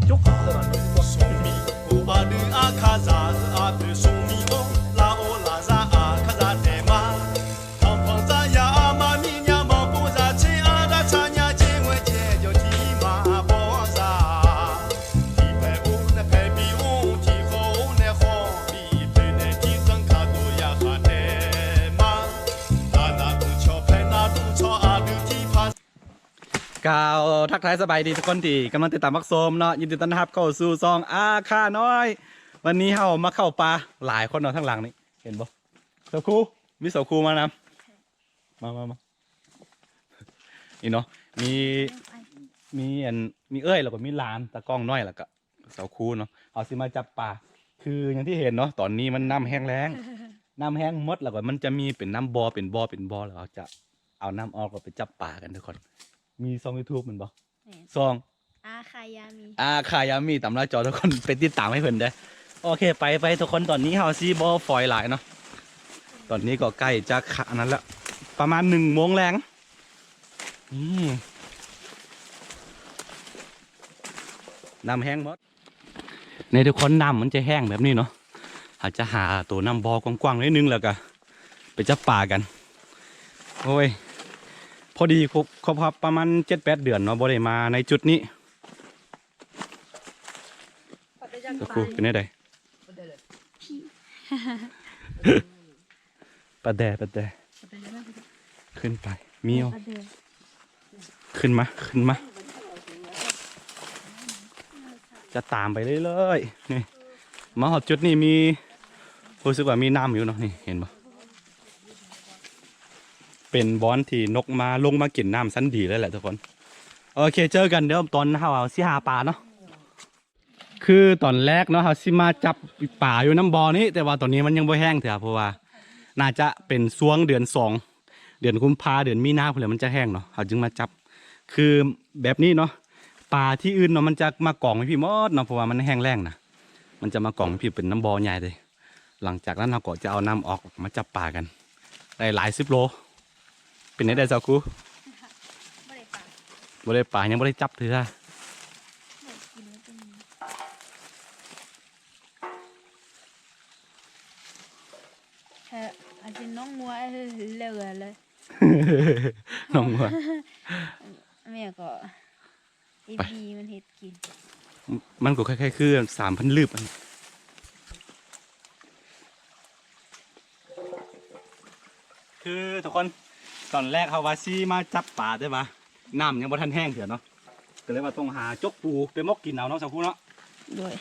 Son mi o a du a ka za a pe son mi o la o la za a ka za te ma. Tan pan za ya a ma mi nya ma po za che a da cha nya che we che yo ti ma bo za. Ti pe o ne pe bi o ti ho ne ho bi pe ne ti zan ka do ya ka te ma. Ta na du cho pe na du cho a du ti pa. ກ່າວທັກທາຍສະບາຍດີທຸກຄົນທີ່ກຳລັງຕິດຕາມຮັບຊົມເນາະ, ຍິນດີຕ້ອນຮັບເຂົ້າສູ່ຊ່ອງອາຄານ້ອຍ. ວັນນີ້ເຮົາມາເຂົ້າປ່າ ຫຼາຍຄົນເນາະ ທາງຫຼັງນີ້ ເຫັນບໍ່? ສາວຄູ ມີສາວຄູມານຳ. ມາ ມາ ມາ ນີ້ເນາະ ມີ ມີອັນ ມີເອື້ອຍ ແລ້ວກໍມີຫຼານ ຕາກ້ອງນ້ອຍ ແລ້ວກໍ ສາວຄູເນາະ ເຮົາຊິມາຈັບປາ. ຄືຢ່າງທີ່ເຫັນເນາະ ຕອນນີ້ມັນນ້ຳແຫ້ງແລ້ງ ນ້ຳແຫ້ງໝົດ ແລ້ວກໍມັນຈະມີເປັນນ້ຳບໍ່ ເປັນບໍ່ ເປັນບໍ່ ແລ້ວເຮົາຈະເອົານ້ຳອອກ ແລ້ວໄປຈັບປາກັນທຸກຄົນ. ມີຊ່ອງຢູທູບແມ່ນບໍ່? ແມ່ນ ຊ່ອງ ອາຄາຍາມີ ອາຄາຍາມີ ຕາມໜ້າຈໍທຸກຄົນ ໄປຕິດຕາມໃຫ້ເພິ່ນເດີ້. ໂອເຄ ໄປ ໄປທຸກຄົນ ຕອນນີ້ເຮົາຊິບໍ່ຟອຍຫຼາຍເນາະ ຕອນນີ້ກໍໃກ້ຈະ ອັນນັ້ນແລ້ວ ປະມານໜຶ່ງໂມງແລງ. ອືມ ນ້ຳແຫ້ງໝົດ ນີ້ທຸກຄົນ ນ້ຳມັນຈະແຫ້ງແບບນີ້ເນາະ ເຮົາຈະຫາໂຕນ້ຳບໍ່ກວ້າງໆໜ້ອຍໜຶ່ງ ແລ້ວກະໄປຈັບປາກັນ. ໂອ້ຍ ພໍດີຄົບ ຄົບຮອບປະມານເຈັດແປດເດືອນເນາະ ບໍ່ໄດ້ມາໃນຈຸດນີ້. ຕະຄູເປັນແນວໃດ? ປາແດ ປາແດ ຂຶ້ນໄປ ມີຢູ່ ປາແດ ຂຶ້ນມາ ຂຶ້ນມາ ຈະຕາມໄປເລື້ອຍໆ. ນີ້ ມາຮອດຈຸດນີ້ມີ ຮູ້ສຶກວ່າມີນ້ຳຢູ່ເນາະ ນີ້ເຫັນບໍ່? ເປັນບ່ອນທີ່ນົກມາ ລົງມາກິນນ້ຳຊັ້ນດີເລີຍແຫຼະທຸກຄົນ. ໂອເຄ ເຈີກັນ ດຽວຕອນເຮົາຊິຫາປາເນາະ. ຄືຕອນແລກເນາະ ເຮົາຊິມາຈັບປາຢູ່ນ້ຳບໍ່ນີ້ ແຕ່ວ່າຕອນນີ້ມັນຍັງບໍ່ແຫ້ງເທື່ອ ເພາະວ່າໜ້າຈະເປັນຊ່ວງເດືອນສອງ ເດືອນກຸມພາ ເດືອນມີນາພຸ້ນແຫຼະ ມັນຈະແຫ້ງເນາະ ເຮົາຈຶ່ງມາຈັບ. ຄືແບບນີ້ເນາະ ປາທີ່ອື່ນເນາະ ມັນຈະມາກອງຢູ່ພີ້ໝົດເນາະ ເພາະວ່າມັນແຫ້ງແລ້ງນະ ມັນຈະມາກອງຢູ່ພີ້ ເປັນນ້ຳບໍ່ໃຫຍ່ເລີຍ. ຫຼັງຈາກນັ້ນເຮົາກໍຈະເອົານ້ຳອອກ ມາຈັບປາກັນ ໄດ້ຫຼາຍສິບໂລ. ເປັນແນວໃດສາວຄູ? ບໍ່ໄດ້ປາ ບໍ່ໄດ້ປາ ຍັງບໍ່ໄດ້ຈັບເທື່ອ. ເອີ ອາຊິນ້ອງງົວເລີຍ ນ້ອງງົວ ແມ່ກໍ ເອັດດີມັນເຮັດກິນ ມັນກໍຄ້າຍໆຄືສາມພັນລຶບ. ຄືທຸກຄົນ ຕອນແລກເຮົາວ່າຊິມາຈັບປາ ແຕ່ວ່ານ້ຳຍັງບໍ່ທັນແຫ້ງເທື່ອເນາະ ກໍເລີຍວ່າຕ້ອງຫາຈົກປູໄປໝົກກິນເອົາເນາະ ສາວຄູເນາະ. ໂດຍ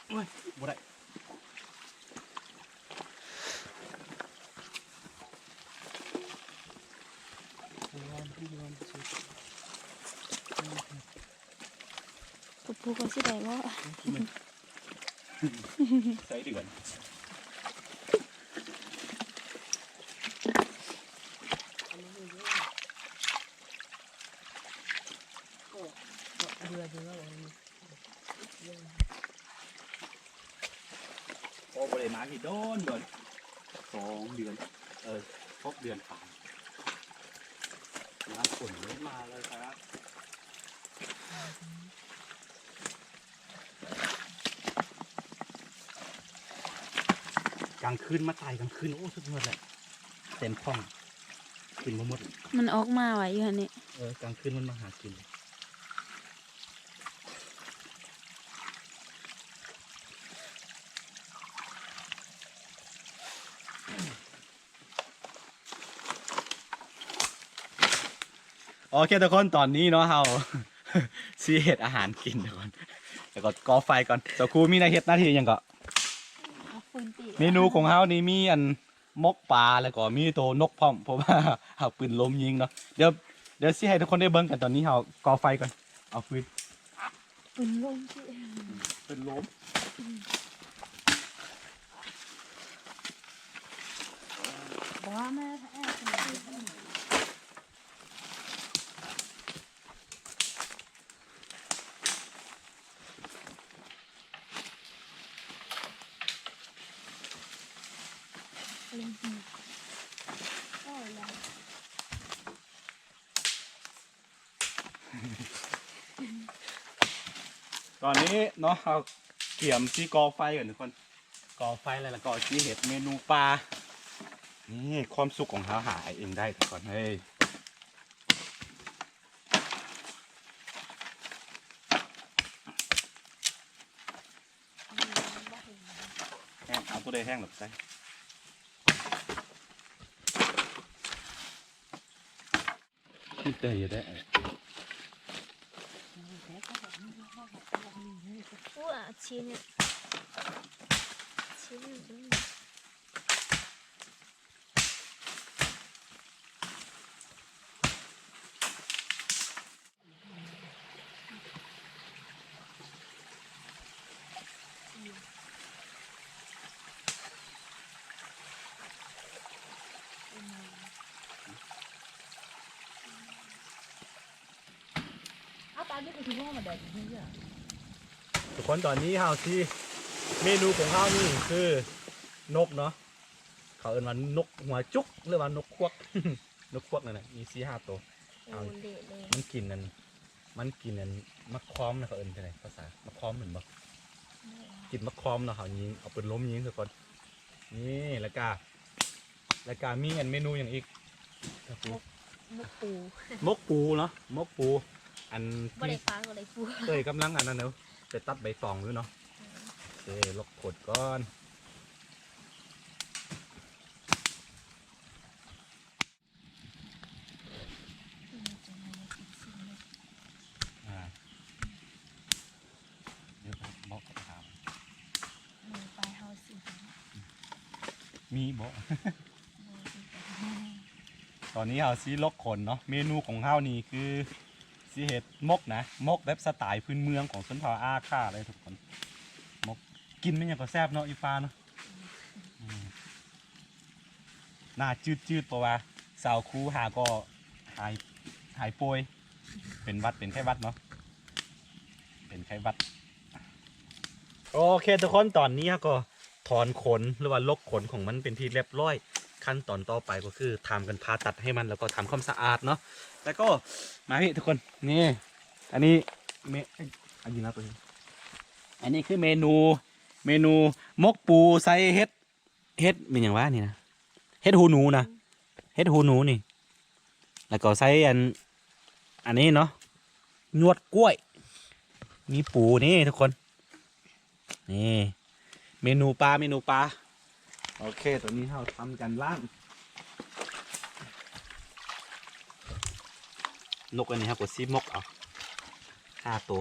ໂອ້ຍ ບໍ່ໄດ້ ກະປູກວ່າຊິໄດ້ບໍ່? ໃສ່ເດືອນ ໂອ້ ບໍ່ໄດ້ມາພີ້ດົນໆ ສອງເດືອນ ເອີ ຫົກເດືອນປາຍ ໜ້າຝົນເລີ່ມມາແລ້ວຄັບ. ກາງຄືນມາຕາຍກາງຄືນ ໂອ້ ສຸດຍອດແຫຼະ ເຕັມຂອງ ກິນບໍ່ໝົດ ມັນອອກມາໄວ້ຢູ່ຫັ້ນນີ້ ເອີ ກາງຄືນມັນມາຫາກິນ. ໂອເຄທຸກຄົນ ຕອນນີ້ເນາະ ເຮົາຊິເຮັດອາຫານກິນທຸກຄົນ ແລ້ວກໍກໍ່ໄຟກ່ອນ. ສາວຄູມີໜ້າເຮັດໜ້າທີ່ຫຍັງເກາະ? ເອົາຟືນຕິ ເມນູຂອງເຮົານີ້ມີອັນໝົກປາ ແລ້ວກໍມີໂຕນົກພ້ອມ ເພາະວ່າເຮົາປືນລົມຍິງເນາະ. ດຽວ ດຽວຊິໃຫ້ທຸກຄົນໄດ້ເບິ່ງກັນ. ຕອນນີ້ເຮົາກໍ່ໄຟກ່ອນ ເອົາຟືນ ເປັນລົມຊິ ເປັນລົມ ອືມ ບໍ່ວ່າມາແທ້. ຕອນນີ້ເນາະ ເຮົາກຽມຊິກໍ່ໄຟກັນທຸກຄົນ ກໍ່ໄຟແລ້ວ ແລ້ວກໍຊິເຮັດເມນູປາ. ນີ້ຄວາມສຸກຂອງເຮົາຫາເອງໄດ້ທຸກຄົນເອີຍ. ແຫ້ງ ເອົາຕົວໃດແຫ້ງແລ້ວໃສ່ ຄິດໄດ້ຢູ່ເດ້. ທຸກຄົນ ຕອນນີ້ເຮົາຊິ ເມນູຂອງເຮົານີ້ຄືນົກເນາະ ເຂົາເອີ້ນວ່ານົກຫົວຈຸກ ຫຼືວ່ານົກຄວກ ນົກຄວກນັ້ນນະ ມີສີ່ຫ້າໂຕ. ໂອ້ ເລະເລີຍ ມັນກິນອັນ ມັນກິນອັນໝາກຄອມນະ ເຂົາເອີ້ນຈັ່ງໃດພາສາ ໝາກຄອມແມ່ນບໍ່? ແມ່ນ ກິນໝາກຄອມເນາະ ເຮົາຍິງ ເອົາປືນລົມຍິງຊະກ່ອນ. ນີ້ ແລ້ວກະ ແລ້ວກະມີອັນເມນູຫຍັງອີກ? ໝົກ ໝົກປູ ໝົກປູເນາະ ໝົກປູ. ອັນ ບໍ່ໄດ້ປາກໍໄດ້ປູ ເອີຍ ກຳລັງອັນນັ້ນເນາະ ໄປຕັດໃບຕອງຢູ່ເນາະ. ເອີ ໂອເຄ ລົກຂົນກ່ອນ. ອ່າ ດຽວບອກເຂົາຖາມ ເອີ ໄປເຮົາຊິ ມີບໍ່? ບໍ່ຄືກັນ. ຕອນນີ້ເຮົາຊິລົກຂົນເນາະ ເມນູຂອງເຮົານີ້ຄືຊິເຮັດໝົກນະ ໝົກແບບສະໄຕພື້ນເມືອງຂອງຊົນເຜົ່າອາຂ້າເລີຍທຸກຄົນ. ໝົກ ກິນແມ່ນຫຍັງກໍແຊບເນາະ ຢູ່ປ່າເນາະ. ອືມ ໜ້າຈືດໆ ເພາະວ່າສາວຄູຫາກໍຫາຍ ຫາຍປ່ວຍ ເປັນຫວັດ ເປັນໄຂ້ຫວັດເນາະ ເປັນໄຂ້ຫວັດ. ໂອເຄທຸກຄົນ ຕອນນີ້ເຮົາກໍຖອນຂົນ ຫຼືວ່າລົກຂົນຂອງມັນເປັນທີ່ລຽບຮ້ອຍ. ຂັ້ນຕອນຕໍ່ໄປກໍຄືທຳການຜ່າຕັດໃຫ້ມັນ ແລ້ວກໍທຳຄວາມສະອາດເນາະ ແລ້ວກໍມາພີ້ທຸກຄົນ. ນີ້ ອັນນີ້ເມ ອັນນີ້ນະ ອັນນີ້ຄືເມນູ ເມນູໝົກປູໃສ່ເຫັດ ເຫັດແມ່ນຫຍັງວະນີ້ນະ ເຫັດຫູໜູນະ ເຫັດຫູໜູນີ້ ແລ້ວກໍໃສ່ອັນ ອັນນີ້ເນາະ ຍວດກ້ວຍ ມີປູນີ້ທຸກຄົນ. ນີ້ ເມນູປາ ເມນູປາ. ໂອເຄ ຕອນນີ້ເຮົາທຳການລ້າງ ນົກອັນນີ້ເຮົາກໍຊິໝົກເອົາຫ້າໂຕ.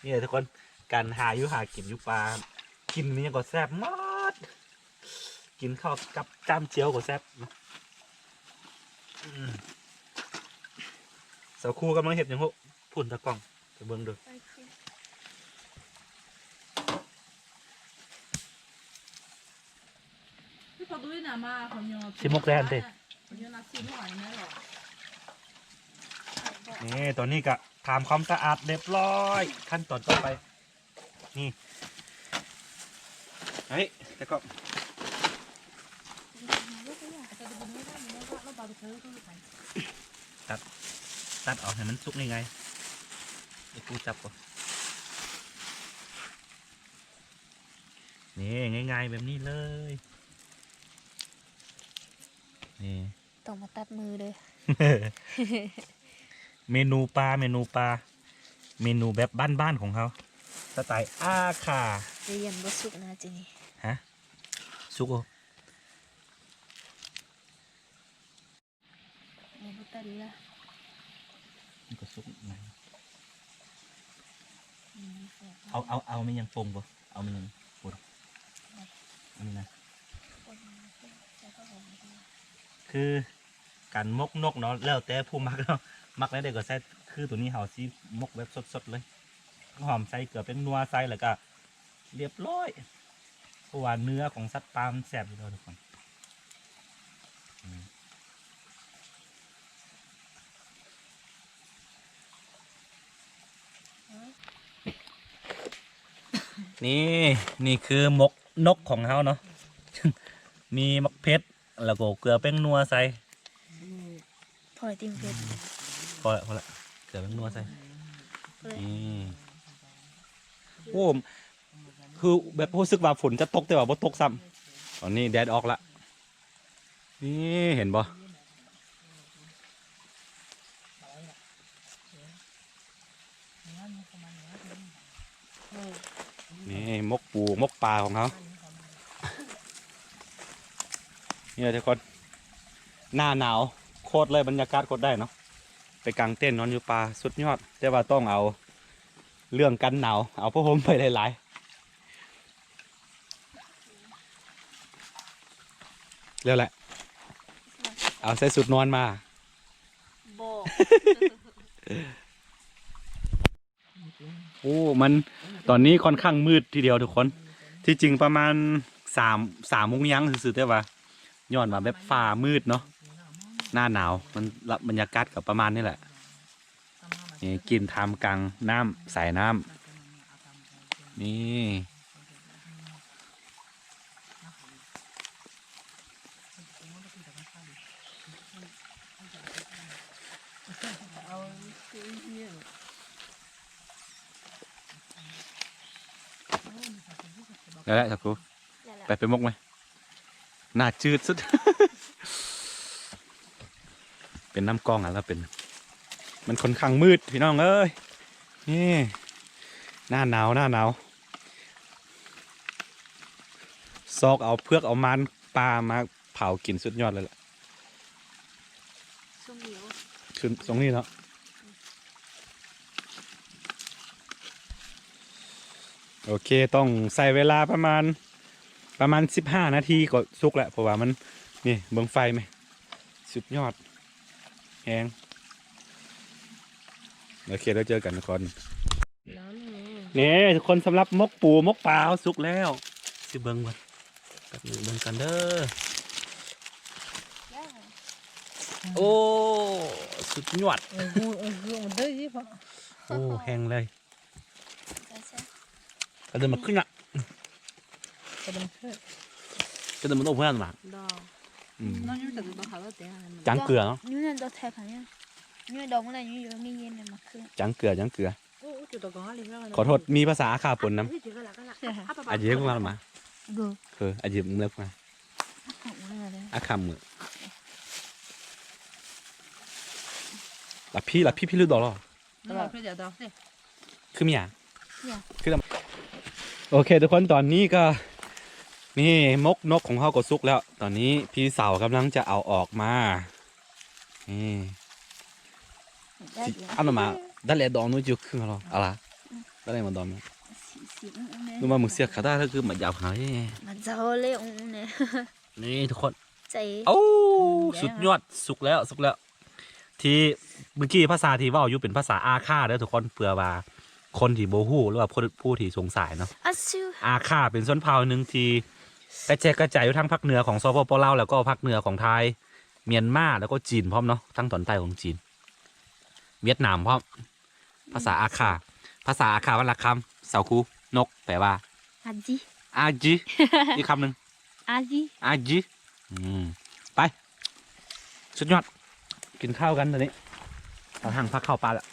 ນີ້ແຫຼະທຸກຄົນ ການຫາຢູ່ຫາກິນຢູ່ປ່າ ກິນອີ່ຫຍັງກໍແຊບໝົດ ກິນເຂົ້າກັບຈ້ຳຈຽວກໍແຊບ. ອືມ ສາວຄູກຳລັງເຮັດຫຍັງໂຫ ພຸ້ນຕາກ້ອງ ໄປເບິ່ງເດີ. ຊິໝົກແລ້ວຫັ້ນຕິ. ນີ້ ຕອນນີ້ກະທຳຄວາມສະອາດລຽບຮ້ອຍ ຂັ້ນຕອນຕໍ່ໄປ ນີ້ ເຮີ້ຍ ແຕ່ກໍ ຕັດ ຕັດເອົາໃຫ້ມັນສຸກງ່າຍໆ ໃຫ້ກູຈັບກ່ອນ. ນີ້ ງ່າຍໆ ແບບນີ້ເລີຍ ນີ້ ຕ້ອງມາຕັດມືເດີ. ເມນູປາ ເມນູປາ ເມນູແບບບ້ານໆ ຂອງເຮົາ ສະໄຕອາຂ້າ. ແຕ່ຍັງບໍ່ສຸກນະ ຈີນີ້ ຮະ ສຸກໂອ. ບໍ່ຕັນລະ ມັນກໍສຸກນະ. ອືມ ເອົາ ເອົາ ເອົາແມ່ນຫຍັງປົງບໍ່? ເອົາແມ່ນຫຍັງປົນ? ອັນນີ້ນະ ຄືການໝົກນົກເນາະ ແລ້ວແຕ່ຜູ້ມັກເນາະ ມັກແນວໃດກໍໃສ່. ຄືໂຕນີ້ເຮົາຊິໝົກແບບສົດໆ ເລີຍ ຫອມໃສ່ເກືອແປ້ງນົວໃສ່ ແລ້ວກະ ລຽບຮ້ອຍ ເພາະວ່າເນື້ອຂອງສັດປ່າມັນແຊບຢູ່ແລ້ວທຸກຄົນ. ອືມ ນີ້ ນີ້ຄືໝົກນົກຂອງເຮົາເນາະ ມີໝາກເຜັດ ແລ້ວກໍເກືອແປ້ງນົວໃສ່ ພໍແລ້ວຕິ ເຜັດ ພໍແລ້ວ ພໍແລ້ວ ເກືອແປ້ງນົວໃສ່ ພໍແລ້ວ ນີ້ ໂອ້ ຄືແບບຮູ້ສຶກວ່າຝົນຈະຕົກ ແຕ່ວ່າບໍ່ຕົກຊ້ຳ ຕອນນີ້ແດດອອກລະ ນີ້ເຫັນບໍ່? ນີ້ໝົກປູໝົກປາຂອງເຮົາ ນີ້ແຫຼະທຸກຄົນ ໜ້າໜາວໂຄດເລີຍ ບັນຍາກາດໂຄດໄດ້ເນາະ ໄປກາງເຕັນນອນຢູ່ປ່າສຸດຍອດ ແຕ່ວ່າຕ້ອງເອົາເລື່ອງກັນໜາວ ເອົາຜ້າຫົ່ມໄປຫຼາຍໆ ແລ້ວແຫຼະ ເອົາໃສ່ຊຸດນອນມາ ບໍ່ ໂອ້ ມັນ ຕອນນີ້ຄ່ອນຂ້າງມືດທີດຽວທຸກຄົນ ທີ່ຈິງປະມານສາມ ສາມໂມງຍັງຊື່ໆ ແຕ່ວ່າຍ້ອນວ່າແບບຟ້າມືດເນາະ ໜ້າໜາວ ມັນ ບັນຍາກາດກໍປະມານນີ້ແຫຼະ ນີ້ ກິນທ່າມກາງນ້ຳ ສາຍນ້ຳ ນີ້ ໄດ້ແລ້ວ ສາວຄູ ໄປ ໄປໝົກໄໝ? ໜ້າຈືດສຸດ ເປັນນ້ຳກ້ອງ ອັນລະເປັນ ມັນຄ່ອນຂ້າງມືດ ພີ່ນ້ອງເອີຍ ນີ້ ໜ້າໜາວ ໜ້າໜາວ ຊອກເອົາເຜືອກເອົາມັນປາມາເຜົາກິນ ສຸດຍອດເລີຍແຫຼະ ຊ່ວງນີ້ເນາະ ໂອເຄ ຕ້ອງໃຊ້ເວລາປະມານ ປະມານສິບຫ້ານາທີກໍສຸກແລ້ວ ເພາະວ່າມັນ ນີ້ ເບິ່ງໄຟແມະ ສຸດຍອດແຮງ ໂອເຄ ແລ້ວເຈີກັນທຸກຄົນ ນີ້ທຸກຄົນ ສຳລັບໝົກປູໝົກປາເຮົາສຸກແລ້ວ ຊິເບິ່ງກ່ອນ ແປັບໜຶ່ງເບິ່ງກັນເດີ ໂອ້ ສຸດຍອດ ໂອ້ ແຮງເລີຍ ກະເດີມາຂຶ້ນນະ ກະເດີມາໂອເພິນມາ ອືມ ຈາງເກືອເນາະ ຈາງເກືອ ຈາງເກືອ ຂໍໂທດ ມີພາສາອາຄາປົນນຳ ອາເຈກມາ ມາ ເອີ ອາເຈກມາ ອາຄາມື ລະພີ ລະພີ ພີລູດອລ ຄືມີຫຍັງ ຄື ໂອເຄ ທຸກຄົນ ຕອນນີ້ກໍ ນີ້ ໝົກນົກຂອງເຮົາກໍສຸກແລ້ວ ຕອນນີ້ພີ່ສາວກຳລັງຈະເອົາອອກມາ ນີ້ ອານມາ ດາແລດອງນູຈິວຄືເຮົາ ອາລາ ດາແລມາດອງ ນຸມາ ມຶງເສຍຂາດາ ຄືມາຢາວຫາ ມາເຈົ້າເລ ນີ້ທຸກຄົນ ໂອ້ ສຸດຍອດ ສຸກແລ້ວ ສຸກແລ້ວ ທີ່ເມື່ອກີ້ພາສາທີ່ເວົ້າຢູ່ເປັນພາສາອາຄາເດີທຸກຄົນ ເພື່ອວ່າຄົນທີ່ບໍ່ຮູ້ ຫຼືວ່າຜູ້ ຜູ້ທີ່ສົງໄສເນາະ ອາຄາເປັນຊົນເຜົ່າໜຶ່ງທີ່ກະແຈກກະຈາຍຢູ່ທາງພາກເໜືອຂອງ ສປປ ລາວ ແລ້ວກໍພາກເໜືອຂອງໄທ ມຽນມາ ແລ້ວກໍຈີນພ້ອມເນາະ ທາງຕອນໃຕ້ຂອງຈີນ ຫວຽດນາມພ້ອມ ພາສາອາຄາ ພາສາອາຄາວັນລະຄຳ ສາວຄູ ນົກ ແປວ່າ ອາຈີ ອາຈີ ອີກຄຳໜຶ່ງ ອາຈີ ອາຈີ ອືມ ໄປ ສຸດຍອດ ກິນເຂົ້າກັນຕອນນີ້ ເອົາຫາງຜັກເຂົ້າປາລະ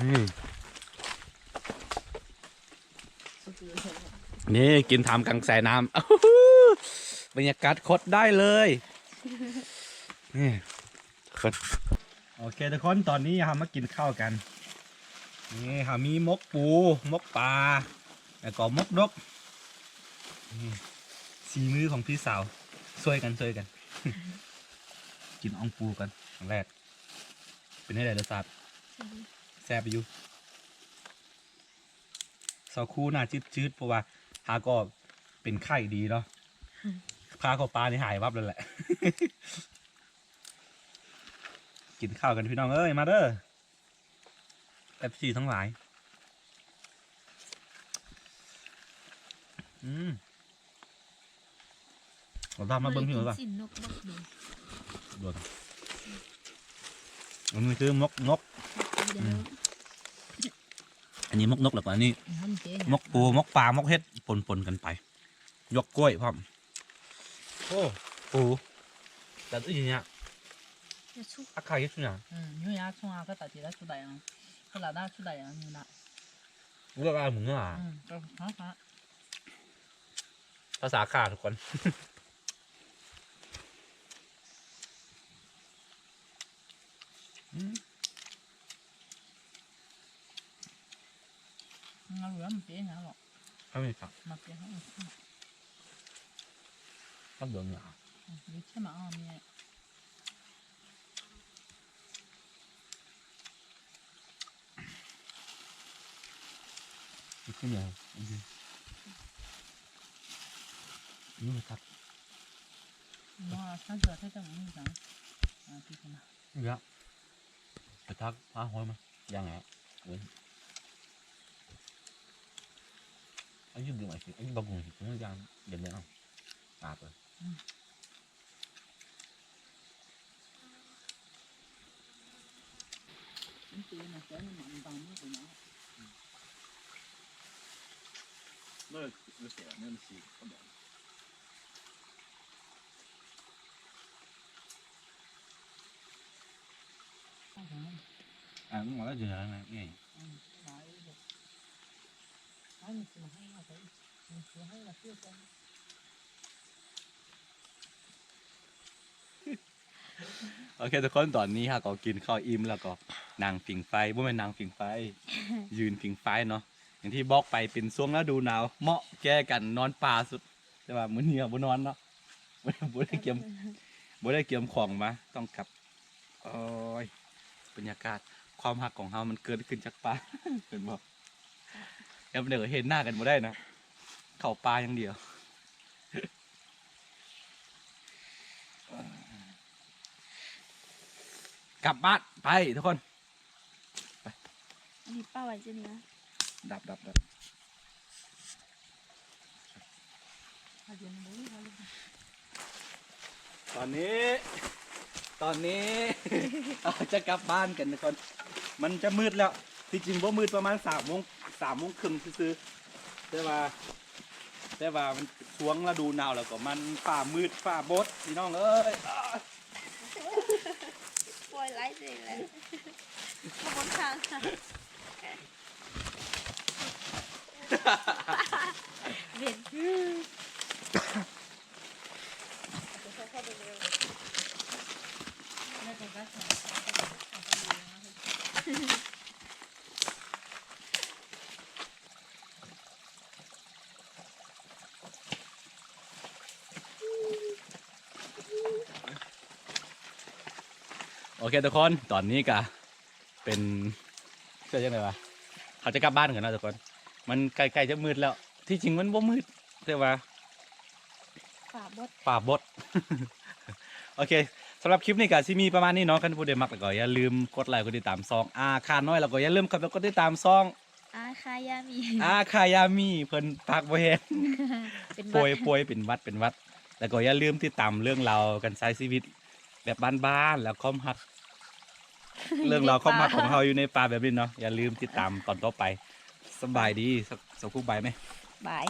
ນີ້ ນີ້ ກິນທ່າມກາງສາຍນ້ຳ ບັນຍາກາດໂຄດໄດ້ເລີຍ ນີ້ ໂອເຄທຸກຄົນ ຕອນນີ້ເຮົາມາກິນເຂົ້າກັນ ນີ້ ເຮົາມີໝົກປູ ໝົກປາ ແລ້ວກໍໝົກນົກ ນີ້ ສີມືຂອງພີ່ສາວ ຊ່ວຍກັນ ຊ່ວຍກັນ ກິນອ່ອງປູກ່ອນ ຄັ້ງແລກ ເປັນຈັ່ງໃດລົດຊາດ? ແຊບຢູ່ ສາວຄູໜ້າຈືດໆ ເພາະວ່າຫາກໍເປັນໄຂ້ດີເນາະ ພາເຂົ້າປ່ານີ້ຫາຍວັບເລີຍແຫຼະ ກິນເຂົ້າກັນພີ່ນ້ອງເອີຍ ມາເດີ ເອັຟຊີ ທັງຫຼາຍ ອືມ ເອົາດາມມາເບິ່ງພີ່ນ້ອງ ອັນນີ້ຄືໝົກນົກ ອືມ ອັນນີ້ໝົກນົກ ແລ້ວກໍອັນນີ້ ທຳເຈ ໝົກປູ ໝົກປາ ໝົກເຫັດ ປົນໆກັນໄປ ຢວກກ້ວຍພ້ອມ. ໂອ້ ປູ ແຕ່ອີ່ຫຍັງ ອາຄາເຮັດຊຸນະ ອືມ ຍູຍາຊຸນະ ກະຕາຈິລະຊຸໄດອະ ກະລາດາຊຸໄດອະ ຍູນະ ເລືອກອາໝູນະ ອືມ ກະ ພາສາຂ້າທຸກຄົນ. ອືມ ງາເຫຼືອມັນເປັນຫຍັງຫຼອກ ເຮົາມີຜັກ ມັກເປັນຫຍັງ ຜັກເຫຼືອງຫຍັງ ອືມ ຢູ່ເຊມາເອົາແມ່ ກິນຫຍັງ ນີ້ຄັກ ບໍ່ ຖ້າເສືອເຮັດຈັງນີ້ຈັງ ອ່າ ທີ່ເປັນ ເຫຼືອ ໄປທັກຫາຫອຍມາ ຢ່າງແຫຼະ ເອີ ອາຍຸ ດຶງໄອຊິ ອາຍຸ ບັກກຸງຊິ ເປັນຢ່າງ ຢ່າງເດີມ ອາບເລີຍ ອືມ. ມັນຕີນະ ແຕ່ມັນບັງມືໄປເນາະ ເລີຍ ເລີຍແສບ ເລີຍມັນສີກະບອກ ອ່າ ມັນວ່າລະເດືອນນະ ເອີຍ ອືມ ຫຼາຍຢູ່ ຫຼາຍ ມັນຊິມາໃຫ້ເຮົາໄປ ມັນຊິໃຫ້ລະເທື່ອກ່ອນ. ໂອເຄທຸກຄົນ ຕອນນີ້ເຮົາກໍກິນເຂົ້າອີ່ມແລ້ວກໍນັ່ງຜິງໄຟ ບໍ່ແມ່ນນັ່ງຜິງໄຟ ຢືນຜິງໄຟເນາະ ຢ່າງທີ່ບອກໄປເປັນຊ່ວງລະດູໜາວ ເໝາະແກ່ການນອນປ່າສຸດ ແຕ່ວ່າມື້ນີ້ເຮົາບໍ່ນອນເນາະ ບໍ່ໄດ້ກຽມ ບໍ່ໄດ້ກຽມຂອງມາ ຕ້ອງກັບ ໂອ້ຍ ບັນຍາກາດ ຄວາມຮັກຂອງເຮົາມັນເກີດຂຶ້ນຈາກປ່າ ເຫັນບໍ່ ແລ້ວເດີ ເຫັນໜ້າກັນບໍ່ໄດ້ນະ ເຂົ້າປ່າຢ່າງດຽວ. ກັບບ້ານໄປທຸກຄົນ ໄປ ອັນນີ້ປ້າໄວ້ເຈົ້ານີ້ນະ ດັບ ດັບ ດັບ ຕອນນີ້ ຕອນນີ້ ເຮົາຈະກັບບ້ານກັນທຸກຄົນ ມັນຈະມືດແລ້ວ ທີ່ຈິງບໍ່ມືດ ປະມານສາມໂມງ ສາມໂມງເຄິ່ງຊື່ໆ ແຕ່ວ່າ ແຕ່ວ່າມັນຊ່ວງລະດູໜາວແລ້ວກໍມັນຟ້າມືດຟ້າບົດ ພີ່ນ້ອງເອີຍ ປ່ອຍໄຫຼເລີຍ ຂະບວນທາງ ເວັນ ໂອເຄທຸກຄົນ ຕອນນີ້ກະເປັນ ເອີ້ນຈັ່ງໃດວະ ເຮົາຈະກັບບ້ານກັນເນາະທຸກຄົນ ມັນໃກ້ໆຈະມືດແລ້ວ ທີ່ຈິງມັນບໍ່ມືດ ແຕ່ວ່າ ຟ້າບົດ ຟ້າບົດ ໂອເຄ ສຳລັບຄລິບນີ້ກະຊິມີປະມານນີ້ເນາະ ຄັນຜູ້ໃດມັກແລ້ວກໍຢ່າລືມກົດໄລກົດຕິດຕາມຊ່ອງອາຄານ້ອຍ ແລ້ວກໍຢ່າລືມເຂົ້າໄປກົດຕິດຕາມຊ່ອງ ອາຄາຍາມີ ອາຄາຍາມີ ເພິ່ນປາກບໍ່ແຮງ ເປັນຫວັດ ປ່ວຍ ເປັນຫວັດ ເປັນຫວັດ ແລ້ວກໍຢ່າລືມຕິດຕາມເລື່ອງລາວການໃຊ້ຊີວິດແບບບ້ານໆ ແລະ ຄວາມຮັກ ເລື່ອງລາວຄວາມຮັກຂອງເຮົາຢູ່ໃນປ່າແບບນີ້ເນາະ ຢ່າລືມຕິດຕາມຕອນຕໍ່ໄປ ສະບາຍດີ ສະ ສະຄຸບບາຍແມະ ບາຍ.